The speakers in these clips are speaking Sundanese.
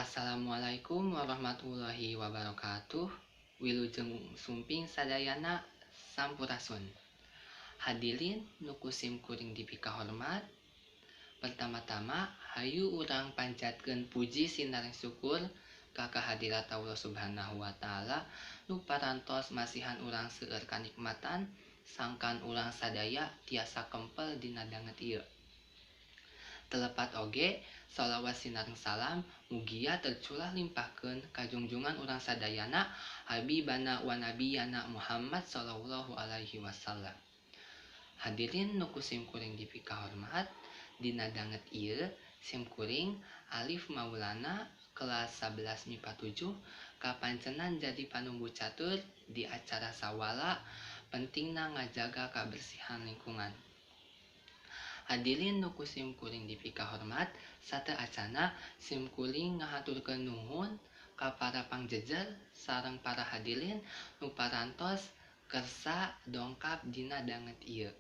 Assalamualaikum warahmatullahi wabarakatuh. Wilujeng sumping sadayana, sampurasun. Hadirin nu ku sim kuring dipikahormat. Pertama-tama, hayu urang panjatkeun puji sinareng syukur ka kehadirat Allah Subhanahu wa Ta'ala nu parantos masihan urang seueur kanikmatan sangkan urang sadaya tiasa kempel dina danget ieu. Teu lepat oge, shalawat sinareng salam mugia tercurah limpahkeun ka junjungan urang sadayana, Habibana wa nabiyana Muhammad sallallahu alaihi wasallam. Hadirin nu ku sim kuring dipikahormat, dina danget ieu sim kuring Alif Maulana kelas 11 MIPA 7 kapancenan jadi panumbu catur di acara Sawala Pentingna Ngajaga Kabersihan Lingkungan. Hadirin nu ku sim kuring dipikahormat, sateuacanna sim kuring ngahaturkeun nuhun ka para pangjejer sareng para hadirin nu parantos kersa dongkap dina danget ieu.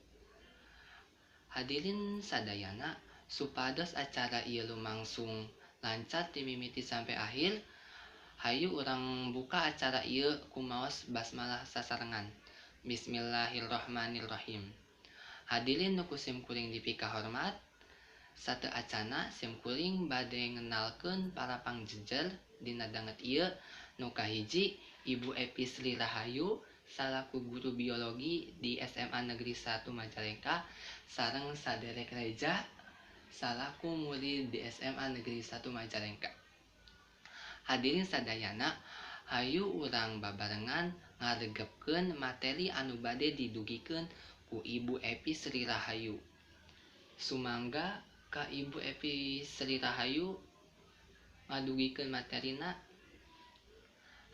Hadirin sadayana, supados acara ieu lumangsung lancar ti mimiti sampai akhir, hayu urang buka acara ieu ku maos basmalah sasarengan. Bismillahirrahmanirrahim. Hadirin nu ku sim kuring dipikahormat, sateuacanna sim kuring bade ngenalkeun para pangjejer dina danget ieu. Nu kahiji, Ibu Epi Sri Rahayu salaku guru biologi di SMA Negeri 1 Majalengka sareng saderek Reja salaku murid di SMA Negeri 1 Majalengka. Hadirin sadayana, hayu urang babarengan ngaregepkeun materi anu bade didugikeun ku Ibu Epi Sri Rahayu. Sumangga ka Ibu Epi Sri Rahayu ngadugikeun materina.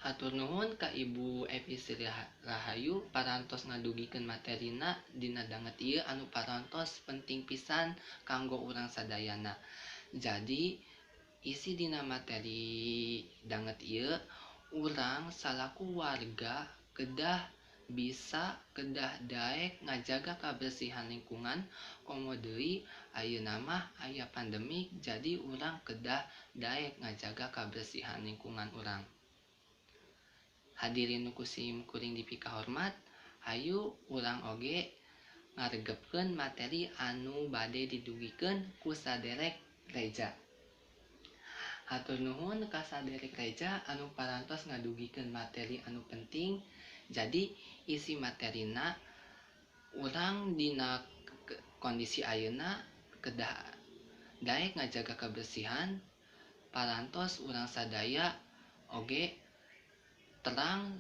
Hatur nuhun ka Ibu Epi Sri Rahayu parantos ngadugikeun materina dina danget ieu anu parantos penting pisan kanggo urang sadayana. Jadi, isi dina materi danget ieu, urang salaku warga kedah bisa, kedah daek ngajaga kabersihan lingkungan. Komo deui ayeuna mah aya pandemik, jadi urang kedah daek ngajaga kabersihan lingkungan urang. Hadirin nu ku sim kuring dipikahormat, hayu urang oge ngaregepkeun materi anu bade didugikeun ku saderek Reja. Hatur nuhun ka saderek Reja anu parantos ngadugikeun materi anu penting. Jadi, isi materina, urang dina kondisi ayeuna kedah daek ngajaga kebersihan. Parantos urang sadaya oge terang,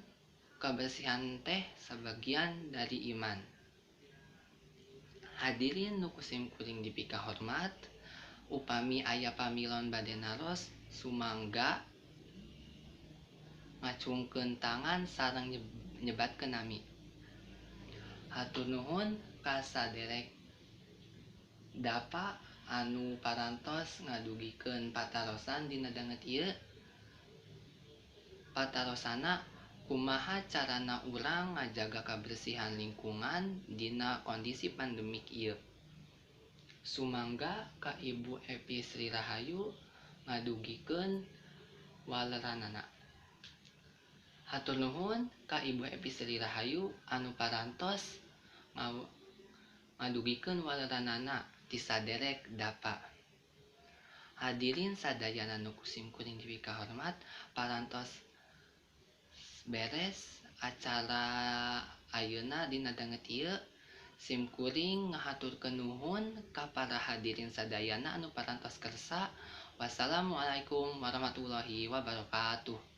kebersihan teh sebagian dari iman. Hadirin nu ku sim kuring dipikahormat, upami aya pamilon bade naros, sumangga ngacungkeun tangan sareng nyebatkeun nami. Hatur nuhun ka saderek Dapa anu parantos ngadugikeun patarosan dina danget ieu. Patarosana, kumaha carana urang ngajaga kabersihan lingkungan dina kondisi pandemik ieu? Sumangga ka Ibu Epi Sri Rahayu ngadugikeun waleranana. Hatur nuhun ka Ibu Epi Sri Rahayu anu parantos ngadugikeun waleranana ti saderek Dapa. Hadirin sadayana nu ku sim kuring dipikahormat, parantos beres acara ayeuna dina danget ieu. Sim kuring ngahaturkeun nuhun ka para hadirin sadayana anu parantos kersa. Wassalamualaikum warahmatullahi wabarakatuh.